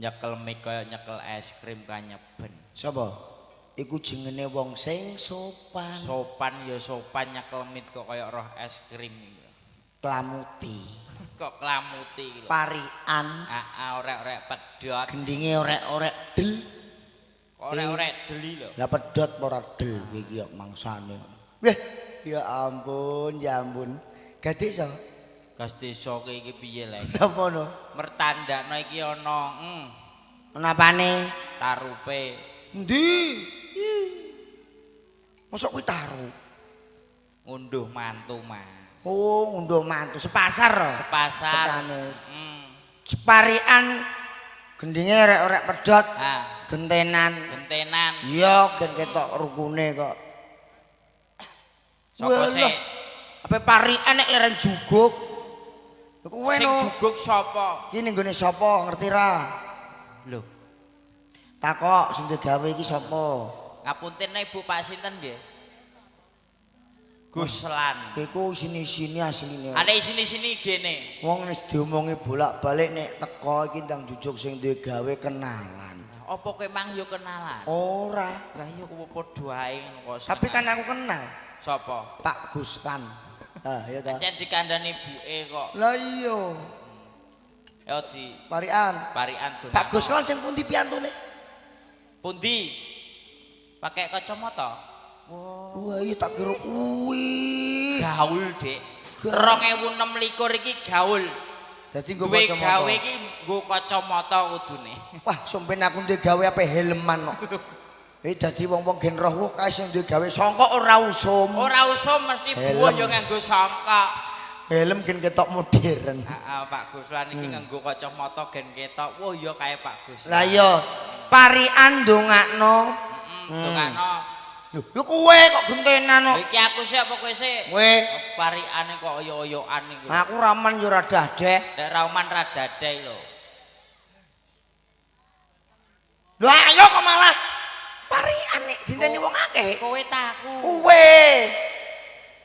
Nyekel mik kaya nyekel es krim kanyeben. Sapa? Iku jengene wong sing sopan. Sopan ya sopan nyekel mit kok kaya roh es krim iki. Klamuti. Kok klamuti iki lho. Parian. Heeh, orek-orek pedhot. Gendinge orek-orek del. Orek-orek deli lho. Lah pedhot apa ora del kowe iki kok mangsane. Weh, ya ampun, ya ampun. Gadik so. Gas desa ki iki piye lek? Napa no? Mertandakno iki ana Menapane? Tarupe. Endi? Mosok kuwi taruh? Ngunduh mantu, Mas. Oh, ngunduh mantu sepasar. Sepasar. Tekane. Separian gendinge orek-orek pedhot. Ha, gentenan. Gentenan. Iya, gen ketok rukune kok. Sapa sik? Ape parian nek leren juguk. Kowe Sing no. juguk sapa? Iki ning gone sapa ngerti ra? Lho, Takok sing digawe iki sapa? Ngapunten Ibu Pak sinten nggih? Guslan. Iku isini-isini asline. Ana isini-isini gene. Wong wis diomongi bolak-balik nek teko iki ndang jujuk sing duwe gawe kenalan. Apa kowe mang yo kenalan? Ora. Lah iya kowe padha ae ngono kok. Tapi kan aku kenal sapa? Pak Guslan. Ah, iya ta. Pancen dikandani ibuke kok. Lah iya. Ya di Parian. parian dongakno. Pak Guslan sing pundi piyantune? Pundi? Pakai kacamata. Wah, iya tak kira kuwi. Gaul, Dik. 2026 iki gaul. Dadi nggo Duwe kacamata. gawe iki nggo kacamata kudune. Wah, sampeyan aku duwe gawe ape helman kok. Dadi wong-wong gen roh kok kae sing duwe gawe sangka ora usum. Ora usum mesti buah Helm. ya nganggo sangka. Helm gen ketok modern. Heeh, Pak Guslan iki nganggo kacamata gen ketok. Wah, ya kae Pak Guslan. Lah iya, parian ndongakno. Heeh, dongakno. Lho, lho kowe kok gentenan kok. Iki aku sik apa kowe sik? Kowe, Pariane kok oyo-oyoan iku. aku raman yo ora dahdeh. Nek rauman ra dadai lho. Lho ayo kok malah parian nek dinteni wong akeh. Kowe ta aku. Kowe.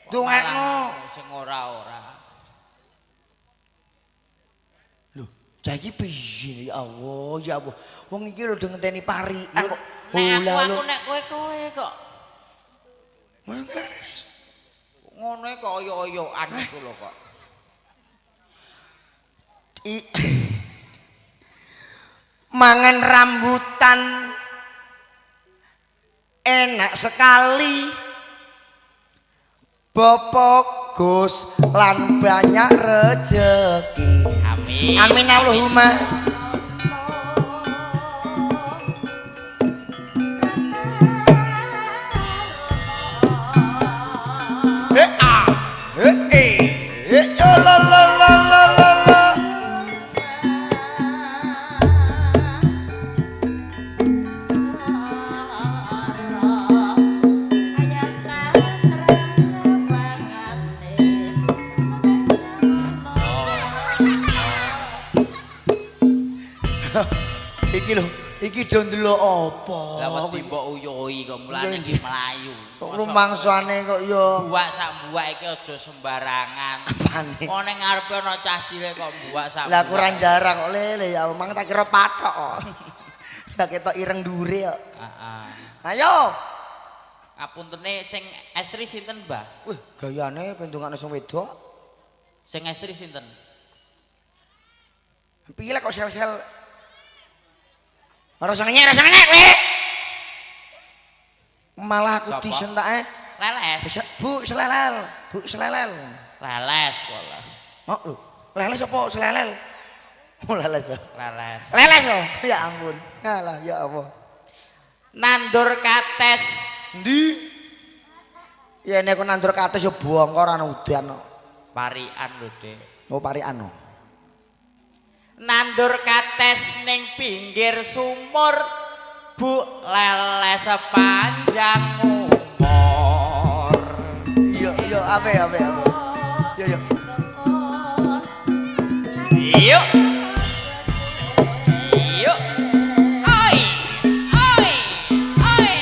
Ndongakno. Sing ora-ora. Lho, cah iki piye ya Allah, ya Allah. Wong iki lho do ngenteni parian kok. Nek Bola aku lho. aku nek kowe kowe kok. Ngono kok oyo-oyoan iku lho kok. Mangan rambutan enak sekali. Bapak Gus lan banyak rejeki. Amin. Amin Allahumma. He a he e he yo la la la la la la. Iki lho, iki do ndelok apa? Lah wedi mbok uyuhi kok mulane iki mlayu. Kok rumangsane kok ya Buak sak buak iki aja sembarangan. apane? Wong ning ngarepe ana cah cilik kok buak sak. Lah aku ora jarang kok lele ya mang tak kira pathok kok. Lah ketok ireng dure kok. Heeh. Ayo. Ngapuntene sing estri sinten, Mbah? Wih, gayane pendongakne sing wedok. Sing estri sinten? Piye kok sel-sel. Ora usah ngenyek, ora usah ngenyek kowe. Malah aku Sapa? disentake. Leles. Bu selelel, Bu selelel. Leles kok lah. Oh, lho, leles apa selelel? Oh, leles. Oh. Leles. Leles oh. Ya ampun. Alah, ya Allah. Nandur kates. Endi? Ya nek aku nandur kates ya bongko ora ana udan kok. Parian lho, Dik. Oh, parian oh. Nandur kates ning pinggir sumur, Bu leles sepanjang umur. Iya, iya, ape ape ape. Iya, iya. Yuk. Yuk. Oi. Oi. Oi.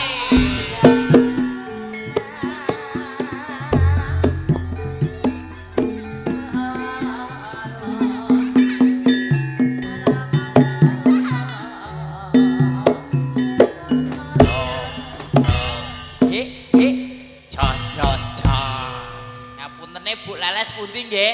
pundi nggih?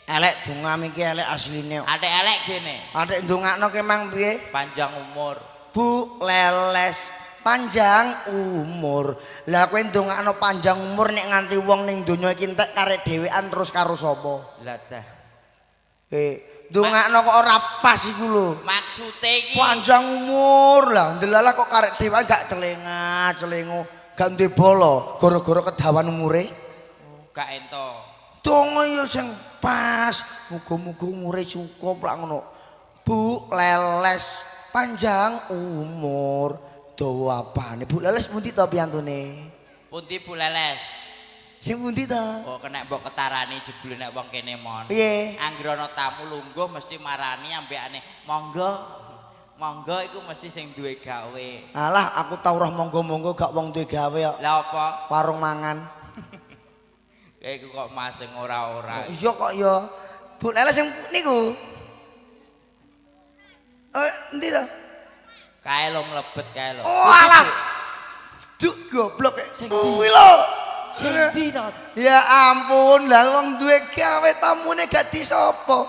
Elek dongam iki elek asline. Atik elek gene. Atik ndongakno ke mang piye? Panjang umur. Bu Leles panjang umur. Lah kowe ndongakno panjang umur nek nganti wong ning donya iki entek karek dhewean terus karo sapa? Lah dah. Ndongakno kok ora pas iku lho. Maksude iki panjang umur lah ndelalah kok karek dhewean gak celenga-celengo, gak duwe bala gara-gara kedawan umure. Gak ento. Donga ya sing pas, muga-muga umure cukup lak ngono. Bu Leles panjang umur. Dawa apane? Bu Leles pundi to piyantune? Pundi Bu Leles? Sing pundi to? Oh kena mbok ketarani jebule nek wong kene mon. Piye? Anggere ana tamu lungguh mesti marani ambekane monggo. Monggo iku mesti sing duwe gawe. Alah aku tau roh monggo-monggo gak wong duwe gawe kok. Lah apa? Warung mangan. Iku kok mas sing ora-ora. Iya kok ya. Bu Leles sing niku. Oh, endi to? Kae lho mlebet kae lho. Oh alah. Duk goblok. Kuwi lho. Sing ndi to? Ya ampun, lah wong duwe gawe tamune gak disapa.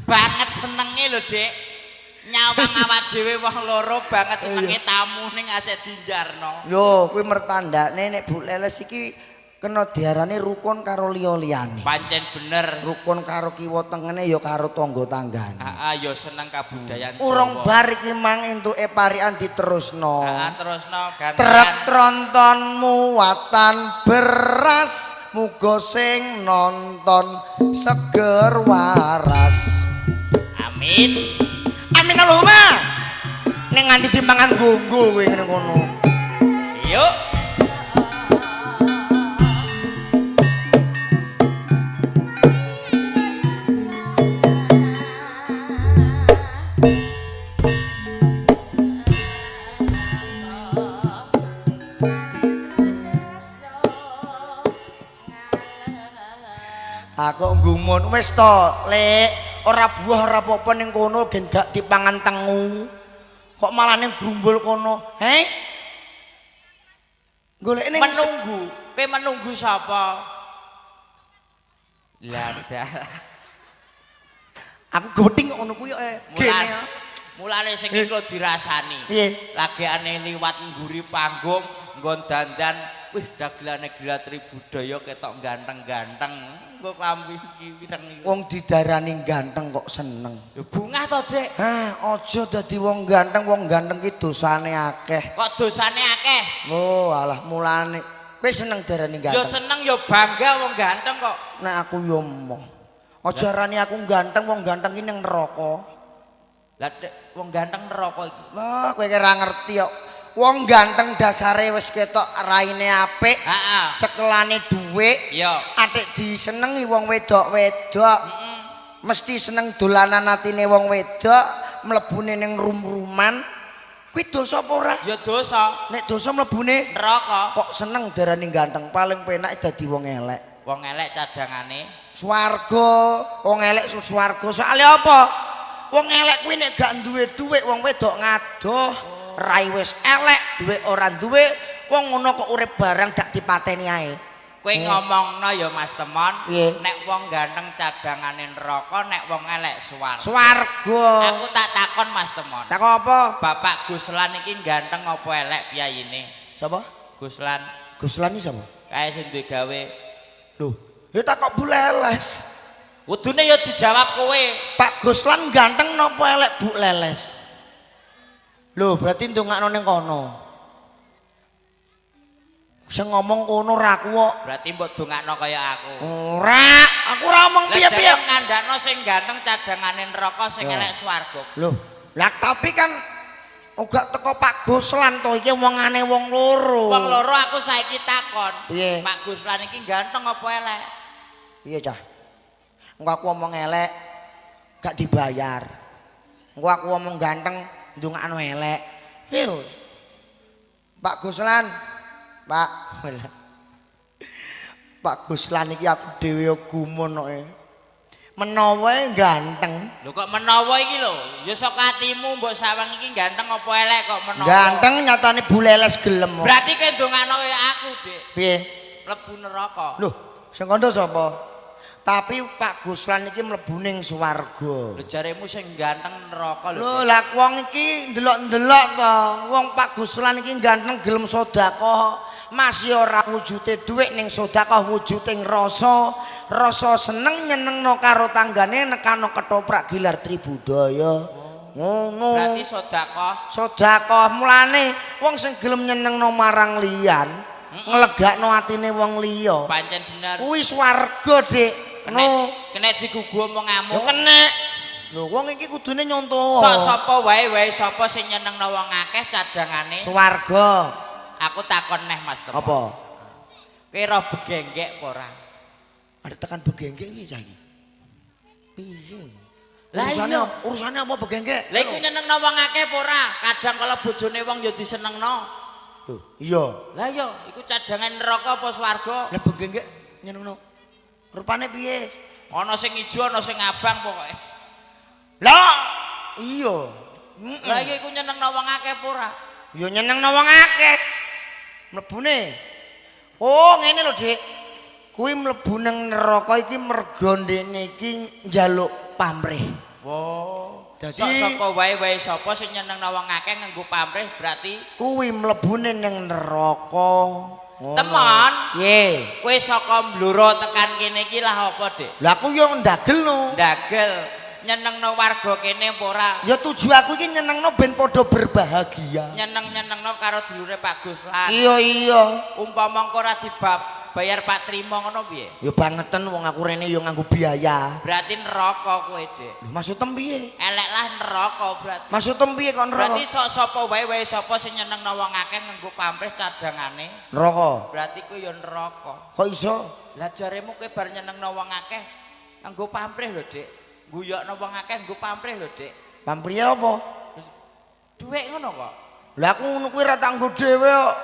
Banget senenge lho, Dik. Nyawang awak dhewe wong loro banget senenge tamune ngasih dinjarno. Lho, kuwi mertandane nek Bu Leles iki kena diarani rukun karo liya-liyane. Pancen bener. Rukun karo kiwa tengene ya karo tangga tanggane. Heeh, ya seneng kabudayan Jawa. Urung bar iki mang entuke parikan diterusno. Heeh, terusno gantian. Trek tronton muatan beras, muga sing nonton seger waras. Amin. Amin Allahumma. Nek nganti dipangan gonggo kowe ngene kono. Yuk. Aku nggumun wis to, Lek, ora buah ora apa-apa ning kono gen gak dipangan tengu. Kok malah ning grumbul kono, heh? Golek ning menunggu. Kowe menunggu sapa? Lah dah. Aku gething kok ngono kuwi kok. Gene. Mulane sing iki lho dirasani. Piye? Lagekane liwat ngguri panggung nggon dandan, wih dagelane Gila Tribudaya ketok ganteng-ganteng. Nggo klambi iki pirang iki. Wong didarani ganteng kok seneng. Ya bungah to, Dik. Hah, aja dadi wong ganteng, wong ganteng ki dosane akeh. Kok dosane akeh? Oh, alah mulane kowe seneng diarani Ya ganteng. seneng ya bangga wong ganteng kok. Nek aku ya emoh. Aja arani aku ganteng, wong ganteng ki ning neraka. Lah Dik, wong ganteng neraka iki. Wah, kowe ki ora ngerti kok. Wong ganteng dasare wis ketok raine apik, Heeh. cekelane dhuwit, Iya. atik disenengi wong wedok-wedok. Mesti seneng dolanan atine wong wedok, mlebune ning rum-ruman. Kuwi dosa apa ora? Ya dosa. Nek dosa mlebune Neraka. kok seneng darani ganteng, paling penak dadi wong elek. Wong elek cadangane Swarga, wong elek swarga. Soale apa? Wong elek kuwi nek gak duwe dhuwit wong wedok ngadoh, rai wis elek, dhuwit ora duwe, wong ngono kok urip bareng dak dipateni ae. Kowe ngomongno ya Mas Temon, nek wong ganteng cadangane neraka, nek wong elek swarga. Swarga. Aku tak takon Mas Temon. Takon apa? Bapak Guslan iki ganteng apa elek piyayine? Sapa? Guslan. Guslan iki sapa? Kae sing duwe gawe. Lho, ya takok Bu Leles. Kudune ya dijawab kowe. Pak Guslan ganteng napa elek Bu Leles? Lho, berarti ndongakno ning kono. Sing ngomong kono ora aku kok. Berarti mbok dongakno kaya aku. Ora, aku ora omong piye-piye. Lah ngandakno sing ganteng cadangane neraka, sing elek swarga. Lho, lah tapi kan uga teko Pak Guslan to iki omongane wong loro. Wong loro aku saiki takon. Piye? Pak Guslan iki ganteng apa elek? Piye cah? Engko aku omong elek gak dibayar. Engko aku omong ganteng ndongakno elek. Piye? Pak Guslan. Pak. Pak Guslan iki aku dhewe yo gumun kok. Menawa ganteng. Lho kok menawa iki lho? Ya saka atimu mbok sawang iki ganteng apa elek kok menawa. Ganteng nyatane Bu Leles gelem kok. Berarti kowe ndongakno kaya aku, Dik. Piye? Mlebu neraka. Lho, sing kandha sapa? Tapi Pak Guslan iki mlebu ning swarga. Lho jaremu sing ganteng neraka lho. Lho lah wong iki ndelok-ndelok to. Wong Pak Guslan iki ganteng gelem sedekah. Masih ora wujude dhuwit ning sedekah wujuding rasa. Rasa seneng nyenengno karo tanggane nekano ketoprak Gilar Tribudaya. Ngono. Berarti sedekah. Sedekah mulane wong sing gelem nyenengno marang liyan, nglegakno atine wong liya. Pancen bener. Kuwi swarga, Dik. Kena kena digugu omonganmu. Lho kenek. Lho wong iki kudune nyontoh. Sok sapa wae wae sapa sing nyenengno wong akeh cadangane swarga. Aku takon neh Mas Temon. Apa? Kowe roh begenggek apa ora? Ada tekan begenggek piye cah iki? Piye? Lah Urusane iya. urusane apa begenggek? Lah iku nyenengno wong akeh apa ora? Kadang kala bojone wong ya disenengno. Lho, iya. Lah iya, iku cadangan neraka apa swarga? Lah begenggek nyenengno. Rupane piye? Ana sing ijo, ana sing abang pokoke. Lah iya. Heeh. Lah iya iku nyenengno wong akeh apa ora? Ya nyenengno wong akeh. Mlebune. Oh, ngene lho, Dik. Kuwi mlebu nang neraka iki mergo ndekne iki njaluk pamrih. Wo. Dadi- Sok sapa wae wae sapa sing nyenengno wong akeh nganggo pamrih berarti Kuwi mlebune nang neraka. Ngono. Temon. Piye? Kowe saka Blora tekan kene iki lah apa, Dik? Lah aku yo ndagel no. Ndagel nyenengno warga kene apa ora? Ya tuju aku iki nyenengno ben padha berbahagia. Nyeneng-nyenengno karo dulure Pak Guslan. Iya iya. Umpama engko ora dibayar Pak Trimo ngono piye? Ya bangeten wong aku rene yo nganggo biaya. Berarti neraka kowe, Dik. Lho maksudem piye? Elek lah neraka berarti. Maksudem piye kok neraka? Berarti sok sapa wae wae sapa sing nyenengno wong akeh nganggo pamrih cadangane, Neraka. berarti kuwi ya neraka. Kok iso? Lah jaremu kowe bar nyenengno wong akeh nganggo pamrih lho, Dik. Guyokno wong akeh nganggo pamrih lho, Dik. Pamrih apa? Dhuwit ngono kok. Lah aku ngono kuwi ora tak nggo dhewe kok.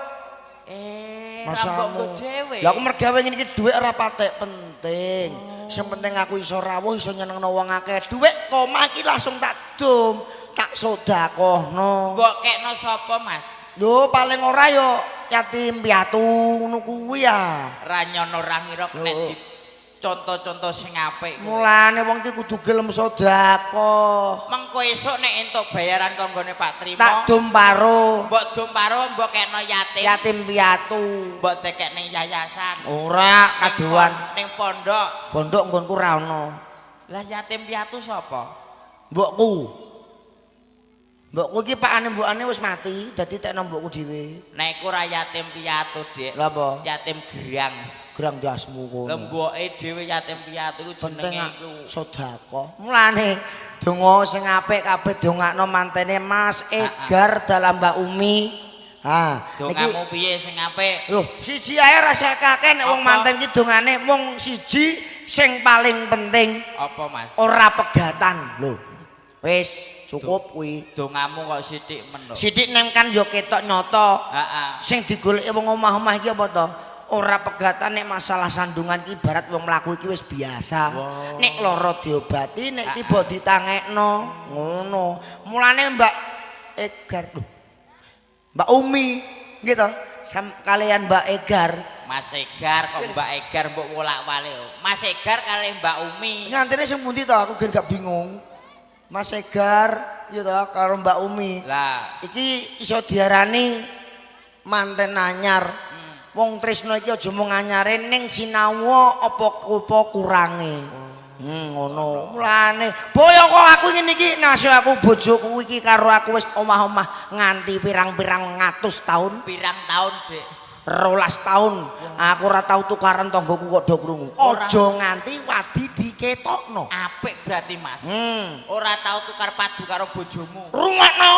Ra mbok nggo dhewe. Lah aku mergawe ngene iki dhuwit ora patek penting. Sing penting aku iso rawuh, iso nyenengno wong akeh. Dhuwit koma iki langsung tak dum, tak sedekahno. Mbok kekno sapa, Mas? Lho paling ora yo yatim piatu ngono kuwi ya. Ra nyono ra ngira nek Lho. di conto-conto sing apik. Mulane wong iki kudu gelem sedekah. Mengko esuk nek entuk bayaran kanggone Pak Trimo, Tak dum paro mbok dum paro mbok kekno yatim, yatim piatu. mbok tekek ning yayasan. Ora kadoan. Ning pondok. Pondok nggonku ra ono. Lah yatim piatu sapa? Mbokku. Mbokku iki pakane mbokane wis mati, dadi tekno mbokku dhewe. Nek iku ora yatim piatu, Dik. Lha apa? Yatim gerang. Gerang ndasmu kono. Lah mboke dhewe yatim piatu iku Penting jenenge iku. sedekah. Mulane donga sing apik kabeh dongakno mantene Mas Egar dalam Mbak Umi. Ha, niki Dongamu piye sing apik? lho, siji ae rasa kakek nek wong Apa? manten iki dongane mung siji sing paling penting Apa, Mas? ora pegatan. Lho. Wis cukup kuwi. Dongamu kok sithik men lho. Sithik nem kan yo ketok nyoto. Heeh. Sing digoleki wong omah-omah iki apa to? Ora pegatan nek masalah sandungan iki ibarat wong mlaku iki wis biasa. Wow. Nek lara diobati, nek tiba ditangekno, ngono. Mulane Mbak Egar lho. Mbak Umi nggih to, kalian Mbak Egar. Mas Egar kok Mbak Egar mbok wolak-walik. Mas Egar kalih Mbak Umi. Ngantene sing pundi to aku gen gak bingung. Mas Egar ya to karo Mbak Umi. Lah, Iki iso diarani manten anyar. Wong tresno iki aja mung anyare ning sinau apa apa kurange. Ngono. Mulane boyo kok aku ngene iki nasib aku bojoku iki karo aku wis omah-omah nganti pirang-pirang ngatus tahun, pirang tahun, Dik? 12 tahun. Aku ora tau tukaran tanggoku kok do krungu. Aja nganti wadi diketokno. Apik berarti, Mas. Ora tau tukar padu karo bojomu. Rungokno.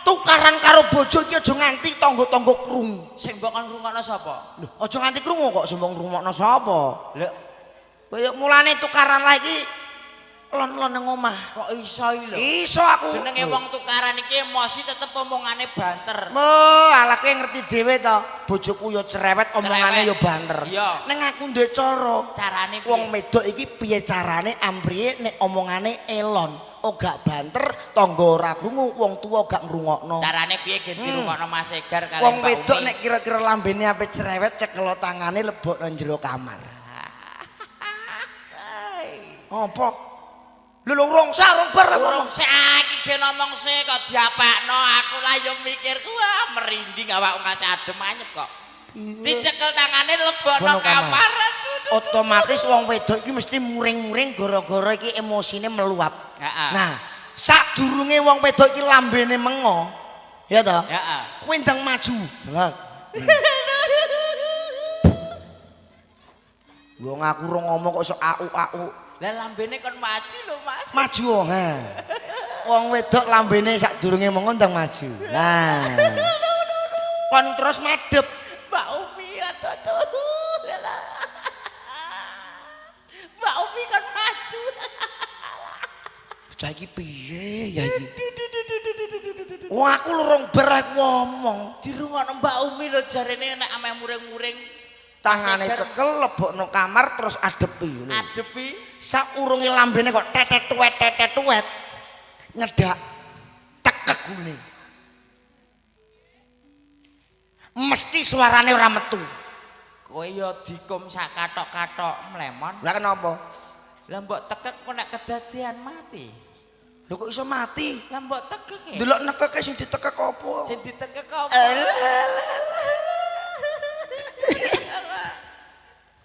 Tukaran karo bojo iki aja nganti tangga-tangga krungu. Sing mbok kon ngrungokno sapa? Lho, aja nganti krungu kok sing mbok ngrungokno sapa? Lho, Kaya mulane tukaran lah iki lon-lon nang omah. kok iso iki lho? Iso aku. Jenenge wong tukaran iki emosi tetep omongane banter. Mo, ala kowe ngerti dhewe to. Bojoku ya cerewet, omongane ya banter. Iya. Ning aku ndek cara. Carane piye? Wong wedok iki piye carane ampriye nek omongane elon. Oh gak banter, tangga ora krungu, wong tuwa gak ngrungokno. Carane piye gen dirungokno Mas Egar kalih Wong Mbak wedok Umi? nek kira-kira lambene ape cerewet cekelo tangane lebokno jero kamar. Apa? Lho lho rong sak rong bar lah Urung ngomong. sik iki ge ngomong sik kok diapakno aku lah yo mikirku ah merinding awakku ngasih adem anyep kok. Dicekel tangane lebokno Lebokno kamar. kamar. Aduh. Otomatis wong wedok iki mesti muring-muring gara-gara iki emosine meluap. Heeh. Nah, sadurunge wong wedok iki lambene mengo, ya toh? Heeh. Kowe ndang maju. Jelek. Wong aku rong ngomong kok iso au-au. Lah lambene kon maju lho Mas. Maju wong. Ha. Wong wedok lambene sadurunge mengo ndang maju. Nah. Kon terus madhep. Mbak Umi aduh aduh. Lah. Mbak Umi kon maju. Bocah iki piye ya iki? Wong aku lho rong bar aku ngomong. Dirungokno Mbak Umi lho jarene nek ameh muring-muring Tangane Seger. cekel lebokno kamar terus adepi ngono. adepi Saurunge lambene kok tetet tuwet tetet tuwet. Nyedak tekek gune. Mesti suarane ora metu. Kowe ya dikum sak kathok-kathok mlemon. Lah kenapa? Lah mbok tekek kok nek kedadian mati. Lho kok iso mati? Lah mbok tekek e. Delok nekeke sing ditekek apa? Sing ditekek apa?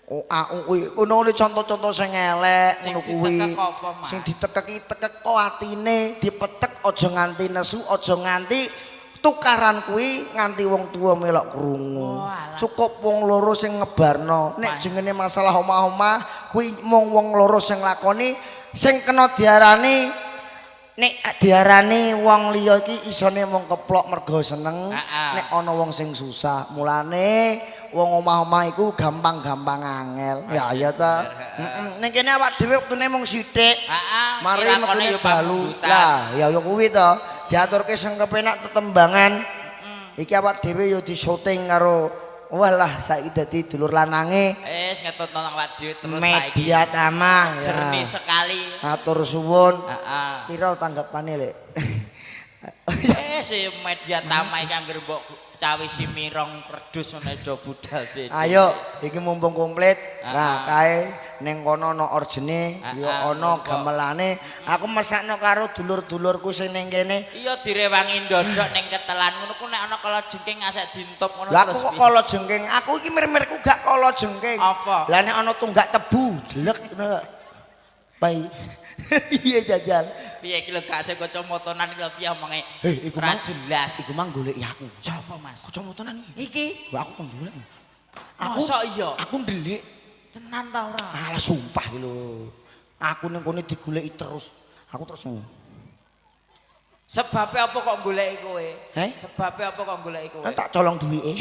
Oh, au kuwi ngono kuwi contoh-contoh sing elek Sing ngono kuwi. ditekek apa, Mas? Sing ditekek iki tekek kok atine, dipetek aja nganti nesu, aja nganti tukaran kuwi nganti wong tuwa melok krungu. Oh, alah. Cukup wong loro sing ngebarno. Nek Mas. jengene masalah omah-omah kuwi mung wong loro sing lakoni, sing kena diarani nek diarani wong liya iki isone mung keplok mergo seneng, Ha-ha. nek ana wong sing susah. Mulane wong omah-omah iku gampang-gampang angel. Ya ya ta. Heeh. Ning kene awak dhewe wektune mung sithik. Heeh. Mari dilakoni metune yo dalu. pamundutan. Lah, ya ya kuwi to. Diaturke sing kepenak tetembangan. Iki awak dhewe ya disyuting karo walah saiki dadi dulur lanange Wis ngetutno nang awak dhewe terus saiki. Media Tama. Ya. Jernih sekali. Matur suwun. Heeh. Piro tanggapane, Lek? Si Media Tama iki anggere mbok cawisi mirong kerdus ngono do budal dhewe. Ayo, iki mumpung komplit. Ah, Nah, kae ning kono ana orjene, ya ana mumpung. gamelane. Aku mesakno karo dulur-dulurku sing ning kene. Iya direwangi ndodok ning ketelan ngono ku nek ana kala jengking ngasek dintup ngono Lah aku terus. kok kala jengking. Aku iki mir-mirku gak kala jengking. Apa? Lah nek ana tunggak tebu, jelek ngono. Pai. Iya jajal. Piye iki lho gak sing kacamatanan iki lho piye omonge? Eh, iku Ora mang jelas. Iku mang goleki aku. Sapa, Mas? Kacamatanan Iki. Wah, aku kon golek. Aku Masa iya? Aku ndelik. Tenan ta ora? Alah sumpah iki lho. Aku ning kono digoleki terus. Aku terus ngono. Sebabe apa kok goleki kowe? Heh? Sebabe apa kok goleki kowe? Kan tak colong duwike.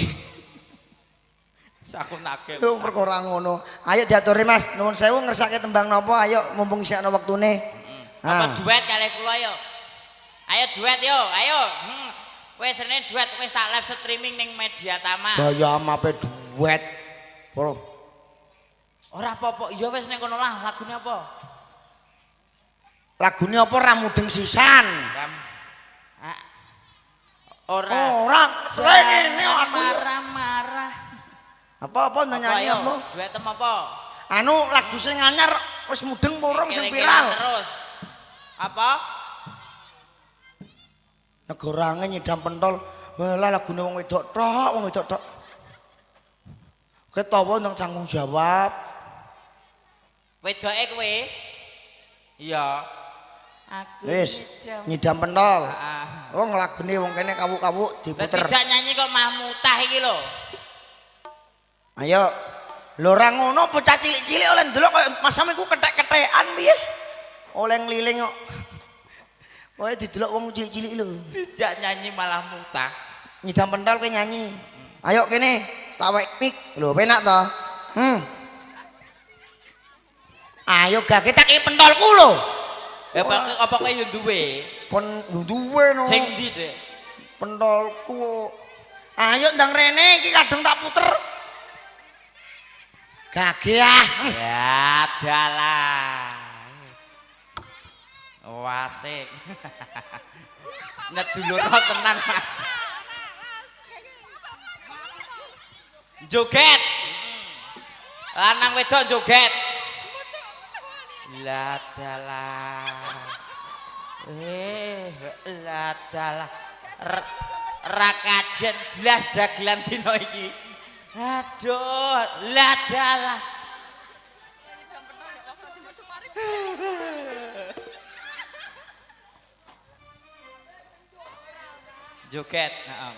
Aku nagih. Yo perkara ngono. Ayo diaturi Mas, nuwun sewu ngersake tembang napa? Ayo mumpung isih ana wektune. Apa Ah. duet kalih kula yo? Ayo duet yo, ayo. Wis rene duet wis tak live streaming ning Media Tama. Gaya mape duet. Bro. Ora apa-apa, ya wis ning kono lah, lagune apa? Lagune apa ra mudeng sisan? Ram. Ah. Ora. Ora, ngene aku. Marah-marah. Apa-apa nyanyi ayo? apa? Duet tem apa? Anu lagu sing anyar wis mudeng porong sing viral. Terus. Apa? Negara angin nyidam pentol. Walah lagune wong wedok tok, wong wedok tok. Ketawa nang tanggung jawab. Wedoke kowe? Iya. Aku Wis, nyidam pentol. Ah. Wong lagune wong kene kawuk-kawuk Lah diputer. tidak nyanyi kok mahmutah iki lho. Ayo. Lho ora ngono bocah cilik-cilik oleh ndelok koyo masam iku kethek-kethekan piye? Oleh ngliling kok. Kowe didelok wong cilik-cilik lho. Tidak nyanyi malah mutah. Nyidam pentol kowe nyanyi. Ayo kene, tak wek pik. Lho penak to? Ayo gage tak kei pentolku lho. Eh apa kowe yo duwe? Pon duwe no. Sing ndi, Dek? Pentolku. Ayo ndang rene iki kadung tak puter. Gage ah. Ya dalah. Wasik. Ngedulurno tenan, Mas. Joget. Lanang wedok joget. Ladalah. Ladalah. Rakajen blas dagelan dina iki. Aduh, ladalah. Joget, heeh.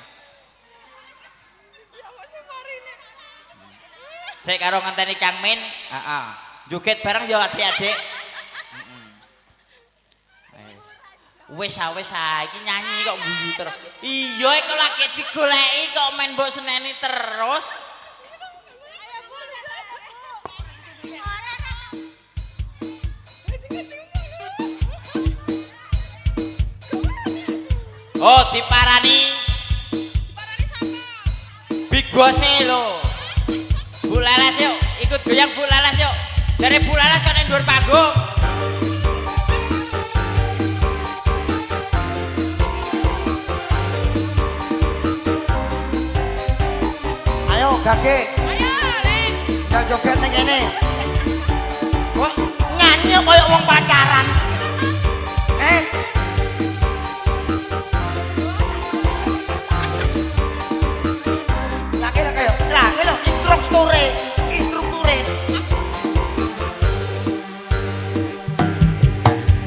Sik karo ngenteni Kang Min, heeh. Joget bareng ya adik-adik. Heeh. Wis wis iki nyanyi kok guyu terus. Iya kok lagi digoleki kok main mbok seneni terus. Oh, diparani. Diparani sapa? Big Boss-e lho. Bu Lalas yuk, ikut goyang Bu Lalas yuk. Dari Bu Lalas kok ning dhuwur panggung. Ayo gage. Ayo, Lek. Nang joget ning kene. Kok nyanyi koyo wong pacaran. Laki lho, laki lho, instrukture.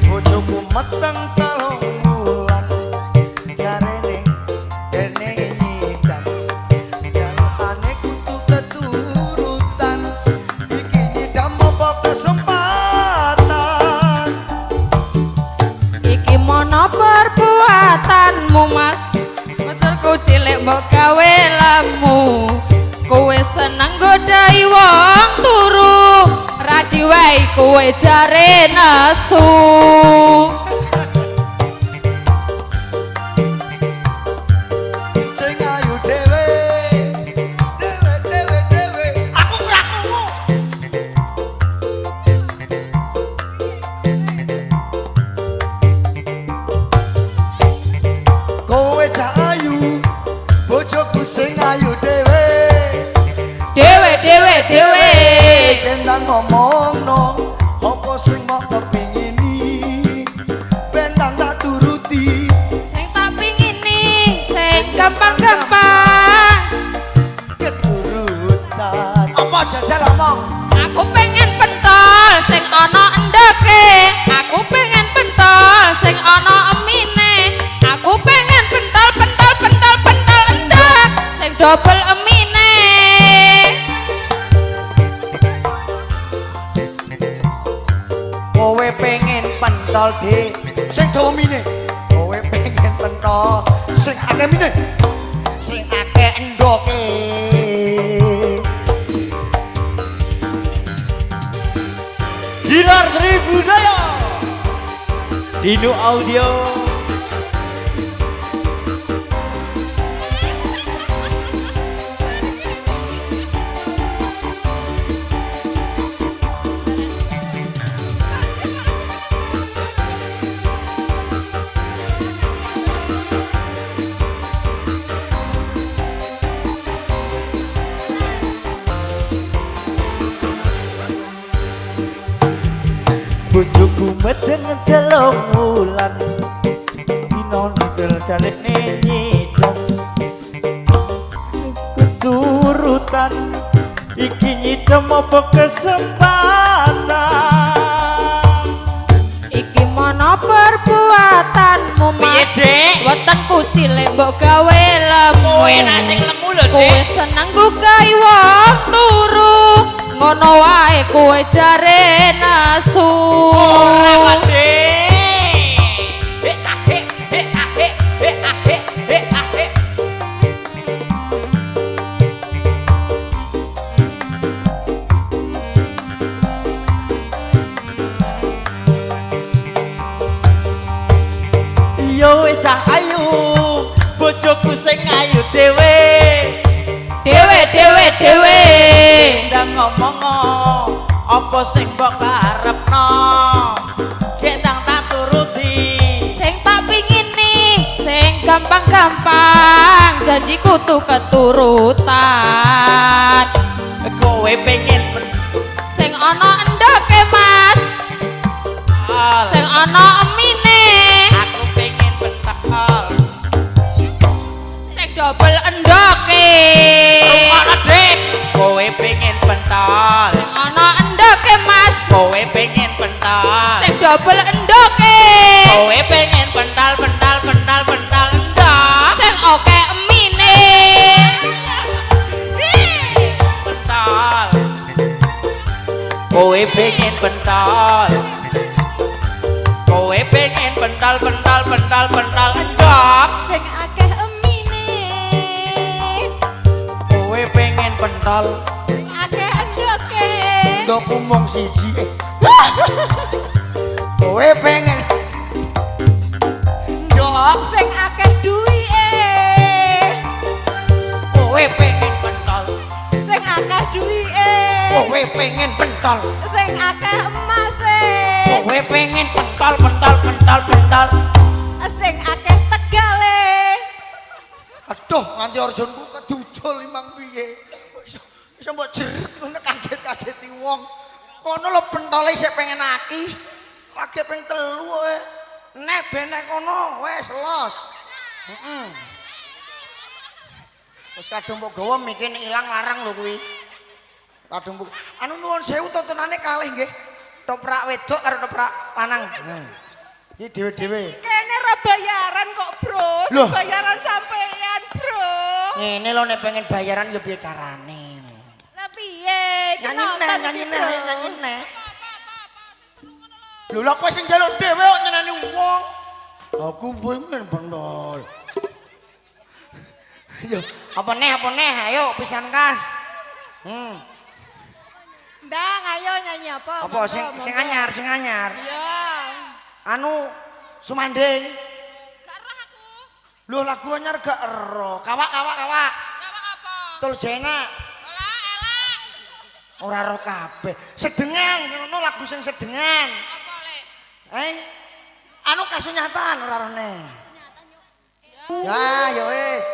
Bojoku meteng 3 wulan, jarene dene nyidam. Jalukane kudu keturutan, iki nyidam apa kesempatan? Iki mono perbuatanmu, Mas. Motorku cilik mbok gawe lemu. Kowe seneng godai wong turu, ra diwehi kowe jare nesu. Sing ayu dhewe, dhewe dhewe dhewe. Aku ora krungu. Kowe cah ayu, bojoku sing ayu dhewe. Dhewe dhewe dhewe. Kendang ngomongno apa sing mbok kepingini, bentang tak turuti. Sing tak pingini, sing gampang-gampang. Keturutan. Apa jajal omong? Aku pengen pentol sing ana endoke. Aku pengen pentol sing ana emine. Aku pengen pentol pentol pentol pentol endok sing dobel emine. Kowe pengen pentol, Dik, sing dawa mine. Kowe pengen pentol sing akeh mine. Sing akeh endoke. Gilar Sri Budaya. Dino Audio. Bojoku meteng 3 wulan, dina nikel jarene nyidam. Keturutan iki nyidam apa kesempatan? Iki mono perbuatanmu, Mas. Piye, Dik? Wetengku cilik mbok gawe lemu. Kowe nak sing lemu lho, Dik. Kowe seneng gugahi wong turu. Ngono wae kowe jare nesu. Ora, Dik. He ah he he ah he he ah he he ah he. Yo wis cah ayu, bojoku sing ayu dhewe. Dhewe dhewe dhewe. Ndang ngomong apa sing mbok karepno? Gek ndang tak turuti. Sing tak pingini, sing gampang-gampang, janjiku tuh keturutan. Kowe pengen sing ana endoke, Mas. Double endoke. Rungokno, Dik. Kowe pengen pentol. Sing ana endoke, Mas. Kowe pengen pentol. Sing double endoke. Kowe pengen pentol, pentol, pentol, pentol endok. Sing oke emine. Pentol. Kowe pengen pentol. Kowe pengen pentol, pentol, pentol, pentol endok. Sing akeh emine. Kowe pengen pentol. Sing akeh endoke. Ndokku mung siji. Kowe pengen ndok, Sing akeh duwike. Kowe pengen pentol. Sing akeh duwike. Kowe pengen pentol. Sing akeh emase. Kowe pengen pentol, pentol, pentol, pentol. Sing akeh tegale. Aduh, nganti orjonku kedudul limang piye. Iso mbok jeret ngono kaget-kageti wong. Kono lho pentole isih pengen aki. Lagi ping 3 kowe. Neh benek kono wis los. Heeh. Wis kadung mbok gawa mikir nek ilang larang lho kuwi. Kadung mbok anu nuwun sewu tontonane kalih nggih. Toprak wedok karo toprak lanang. Nah. Iki dhewe-dhewe. Kene ra bayaran kok, Bro. Sing Loh. bayaran sampean, Bro. Ngene lho nek pengen bayaran ya piye carane. Lah piye? Iki Nyanyi neh, nonton nyanyi iki, neh, Bro. nyanyi neh. Lho lha kowe sing njaluk dhewe kok nyeneni wong. Aku pengen pentol. Yo, apa neh, ayo pisan kas. Ndang, ayo nyanyi apa? Apa Monggo, sing sing monggo. anyar, sing anyar. Iya. Anu Sumanding. Gak roh aku. Lho lagu anyar gak ero. Kawak kawak kawak. Kawak apa? Tul jenak. Ora elek. Ora ero kabeh. Sedengan, ngono lagu sing sedengan. Apa lek? Eh? Anu kasunyatan ora rene. Ya, ya wis.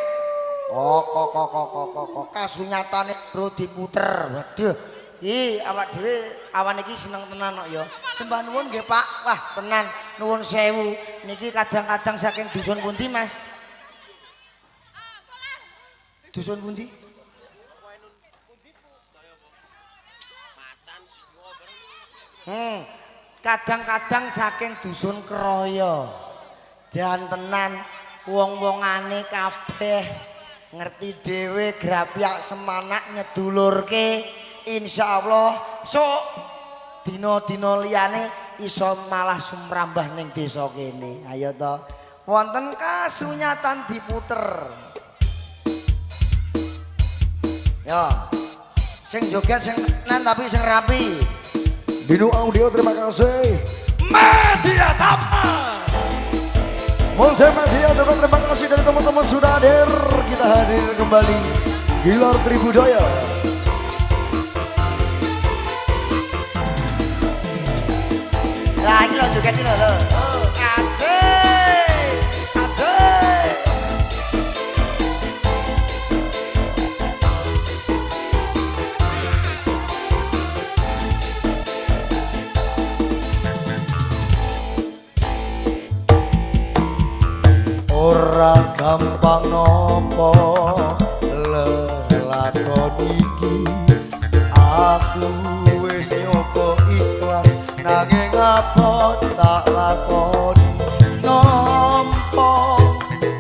Kok kok kok kok kok kok kok kasunyatane bro diputer. Waduh. Iki awak dhewe awan iki seneng tenan kok ya. Sembah nuwun nggih Pak. Wah, tenan nuwun sewu. Niki kadang-kadang saking dusun pundi, Mas? Dusun pundi? Kadang-kadang saking dusun Kroyo. Dan tenan wong-wongane kabeh ngerti dhewe grapyak semanak nyedulurke insyaallah sok dina-dina liyane iso malah sumrambah ning desa kene. Ayo to. Wonten kasunyatan diputer. Ya. Sing joget sing tenan tapi sing rapi. Dino Audio terima kasih. Media Tama. Multimedia juga terima kasih dari teman-teman sudah hadir. Kita hadir kembali Gilar Tribudaya. Lah iki lho joget iki lho lho. Oh, asik. Asik. Ora gampang nopo lelakon iki. Aku wis nyoba ikhlas nanging apa tak lakoni. Nampa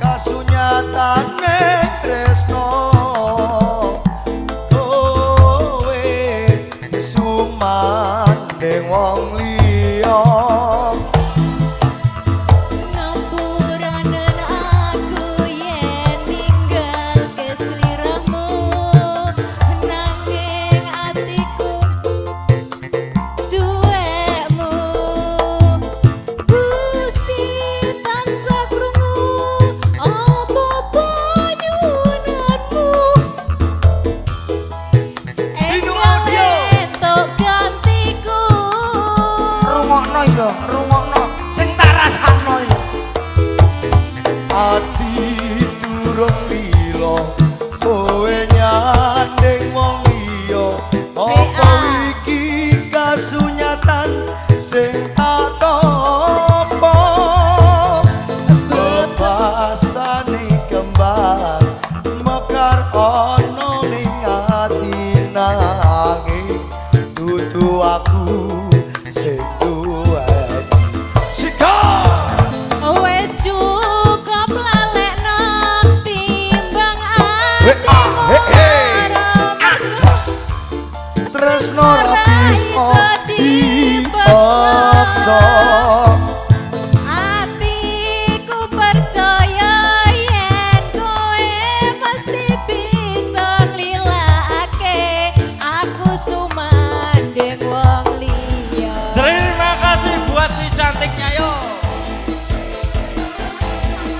kasunyatane tresno kowe sumandhing wong liya. Ngampuranen aku yen ninggal kesliramu, nanging atiku duwekmu.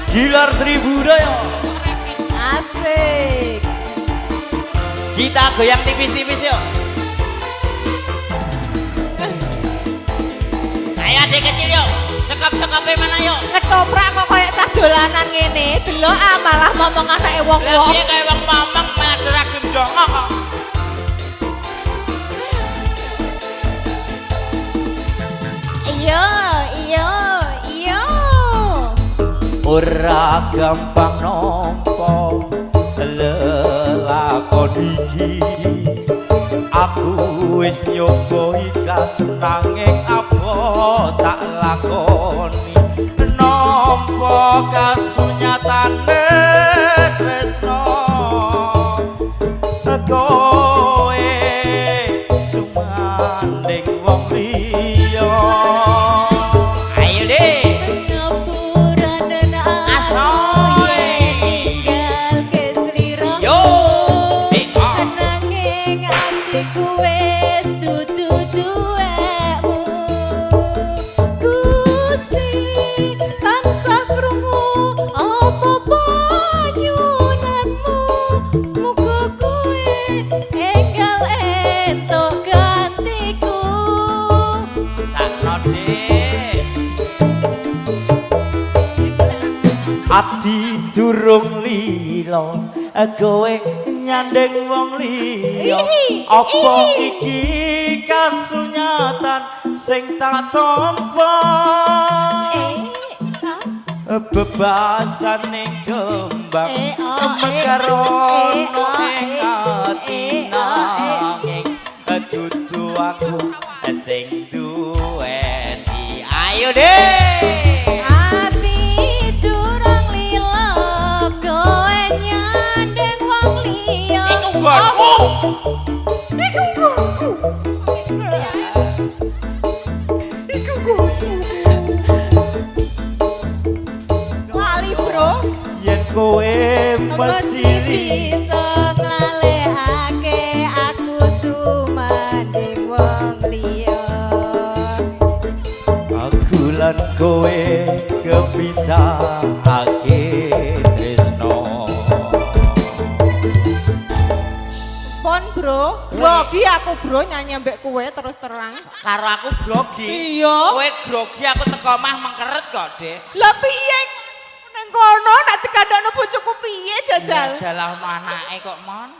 Gilar Tribudaya. Asik. Kita goyang tipis-tipis yuk. Ayo adik kecil yuk. Sekop-sekope mana yuk? Ketoprak kok kayak cah dolanan ngene. Delok ah malah ngomong anake Lah wong-wong. piye kaya wong momong malah seragam jongok kok. Iya, iya, iya. Ora gampang nampa lelakon iki. Aku wis nyoba ikhlas nanging apa tak lakoni. Nampa kasunyatane tresno kowe sumanding wong liya. Ayo deh. Ngapuranen aku Asoy. yen ninggal ke sliramu. Yo, dik, ah. Nanging atiku wis dudu duwekmu. Gusti tansah krungu apa panyunanmu. Muga kowe enggal entuk gantiku. Sakno dik. Ati durung lila kowe nyandeng wong liya. Apa iki kasunyatan sing tak tampa? Bebasane kembang mekar ono ing ati nanging dudu aku sing duweni. Ayo deh. Ati durung lila kowe nyandeng wong liya. Iku nggonku. Iku nggonku. Iku nggonku. Lali, Bro. Yen kowe Mesti mesti bisa nglalekake aku sumanding wong liya. Aku lan kowe kepisahake tresno. Pon, Bro. Grogi aku, Bro, nyanyi ambek kowe terus terang. Karo aku grogi. Iya. Kowe grogi aku teko omah mengkeret kok, Dik. Lah piye nang kono nek dikandakno bojoku piye jajal? Dalah anake kok, Mon.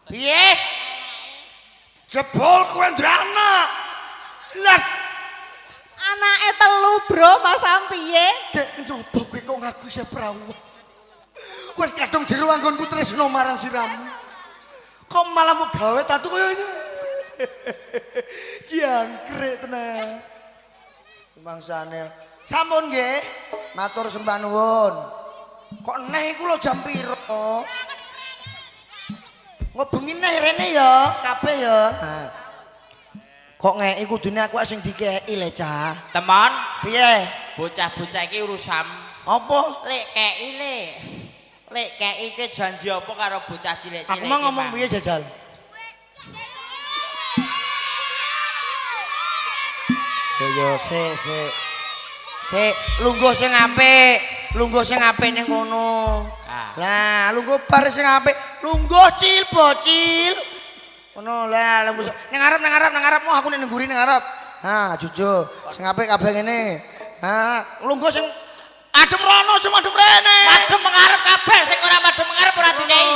Piye? Jebol kowe duwe anak. Lah Anake telu, Bro, Mas Am piye? gek nyoba kowe kok ngaku isih perawan. Wis kadung jero anggonku tresno marang siramu. Kok malah mau gawe tatu koyo ini? Jangkrik tenan. Mangsane. Sampun nggih. Matur sembah nuwun. Kok neh iku lho jam piro? Ngobengi neh rene ya, kabeh ya. Ha. Kok ngeki kudune aku sing dikeki le cah. Temon, Piye? bocah-bocah iki urusan Apa? lek keki lek. Lek keki ke janji apa karo bocah cilik-cilik. Aku mau iki, ngomong Mas? piye jajal? Yo yo sik sik. Sik, lungguh sing apik, lungguh sing apik ning kono. Ah. Lah, lungguh bar sing apik, lungguh cil bocil. Ngono lah, lungguh ning ngarep ning ngarep ning ngarep, mau aku ning ngguri ning ngarep. Ha, jujur, sing apik kabeh ngene. Ha, lungguh sing adep rono aja madhep rene. Madhep mengarep kabeh sing ora madhep mengarep ora dikei.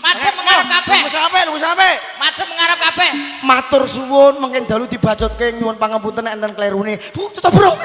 Madhep mengarep kabeh. Lungguh sing apik, lungguh sing apik. Madhep mengarep kabeh. Matur suwun mungkin dalu dibacutke nyuwun pangapunten nek enten klerune. Bu, tetep bro.